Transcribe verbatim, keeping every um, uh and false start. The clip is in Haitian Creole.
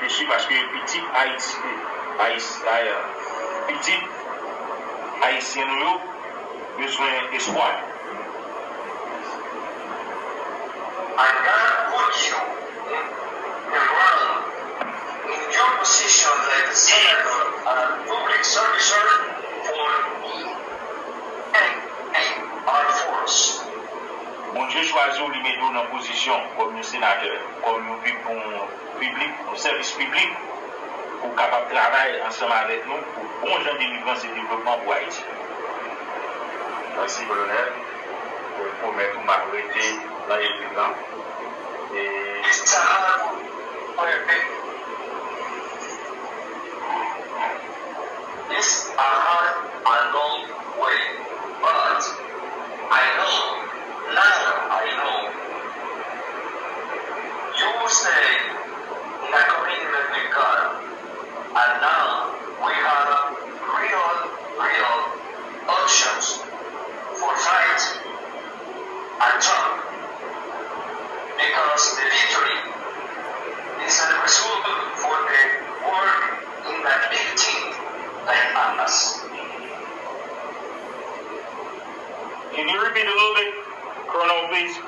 Reflechi paske pitit Ayiti, Ayis, ay, pitit ayisyen nou yo bezwen espwa. And God put you in the ground in your position like a senator and a public servitor for me and our force. Bondye chwazi w, li mete w nan pozisyon kòm yon senatè, kòm yon pib-, yon piblik, yon sèvis piblik, pou w kapab travay ansanm avèk nou pou bon jan delivrans e devlopman pou Ayiti. Mèsi, Kolonèl. Mwen pwomèt ou m ap rete nan legliz lan. E It's a hard way. It's a hard and long way, but I know, now I know. You stay in a commitment with God, and now we have real, real options for fight and talk, because the victory is a result for the work in that big team like Hamas. Can you repeat a little bit, Colonel, please?